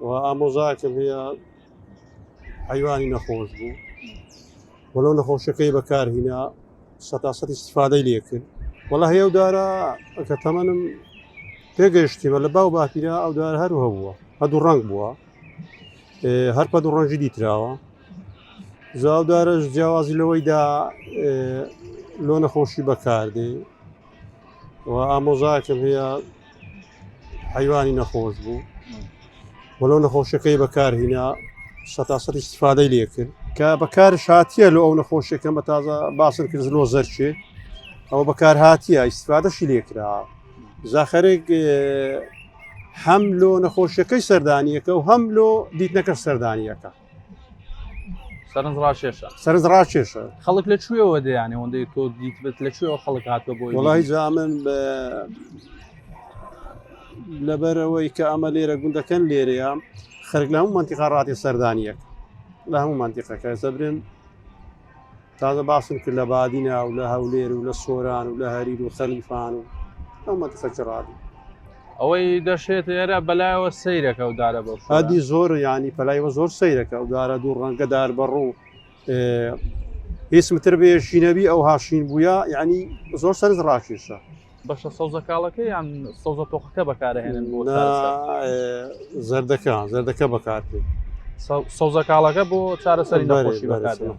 و ئامۆزاکەم هەیە حیوانی نەخۆش بوو وەلو نەخۆشەکەی بەکارهینا سەتاسەتی استفادەی لێ کرد وەڵا هەیە و دارە کە تەمەنم پێگەیشتیمە لە باو باپیرە ئەو دار هەر هەبووە هەدوو ڕەنگ بووە هەر پە دوو ڕەنگی دیتراوە زاودارەش جیاوازی لەوەیدا لۆ نەخۆشی بەکاردێ و ئامۆزاکەم هەیە حیوانی نەخۆش بوو وەلو نەخۆشەکەی بەکارهینا سەتاسەتی استفادەی لێ کرد کە بەکار شاتیە لۆ ئەو نەخۆشیەکەم بە تازە باسن کرد لۆ زەرچێ ئەوە بەکار هاتیە ئیسفادەشی لێکرا زاخەرێک هەم لۆ نەخۆشیەکەی سەردانیەکە و هەم لۆ دیتنەکە سەردانیەکە سەرنج ڕاکێشە سەرنج ڕاکێشە خەڵک لە کوێوە دەیانێ ئەوەندەی تۆ دیتبت لە کوێوە خەڵک هاتووە بۆی وڵی جا من لەبەرەوەی کە ئەمە لێرە گوندەکەن لێرەیە خەرک لە هەموو منتیقا ڕاتی سەردانیەک لە هەموو منتیقەکە زەبرێن تازە باسم کرد لە بادینا و لە هەولێر و لە سۆران و لە هەریر و خەلیفان و ئەو مەنتیقە ڕادی. ئەوەی دەشێت ئێرە بەلایەوە سەیرەکە و دارە بەو شۆرە. ئەدی زۆر یانی پەلایەوە زۆر سەیرەکە ئەو دارە دوو ڕەنگە دار بەڕوو هیچ متر بێ شینەبی ئەو هاشین بووە یعنی زۆر سەرنج ڕاکێشە. بەشە سەوزە کاڵەکە یان سەوزە تۆخەکە بەکارهێنن بۆ چارەسەر؟ زەردەکە زەردەکە بەکارتێ. سەوزە کاڵەکە بۆ چارەسەری نەخۆشی بەکاردێت.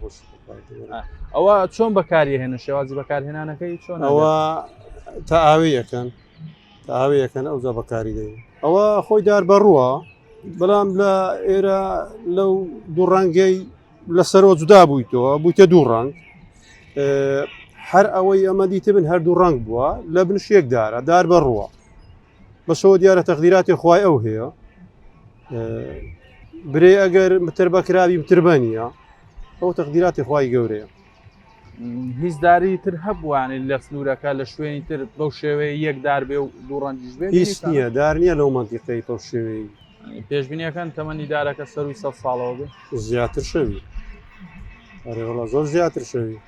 ئەوە چۆن بەکاریهێنن شێوازی بەکارهێنانەکەی چۆن ئەوە تا ئاوی یەکەن تا ئاوی یەکەن ئەو جا بەکاری دەین ئەوە خۆی دار بەڕووە بەڵام لە ئێرە لەو دوو ڕەنگەی لەسەرەوە جودا بوویتەوە بوویتە دوو ڕەنگ هەر ئەوەی ئەمە دیتبن هەردوو ڕەنگ بووە لە بن شێک دارە دار بەڕووە بەسەوە دیارە تەقدیراتی خوای ئەو هەیە برێ ئەگەر متر بەکراوی متربە نییە ئەو تەقدیراتی خوای گەورەیە هیچ داری تر هەبووانێ لە سنوورەکە لە شوێنی تر بەو شێوەیە یەک دار بێ و دوو ڕەنگیش بێ هیچ نییە دار نییە لەو مەنتیقەی بەو شێوەیە پێشبینیەکەن تەمەنی دارەکە سەروی سە ساڵەوە بێ زیاتر شەوی ئەرێ وەڵا زۆر زیاتر شەوی.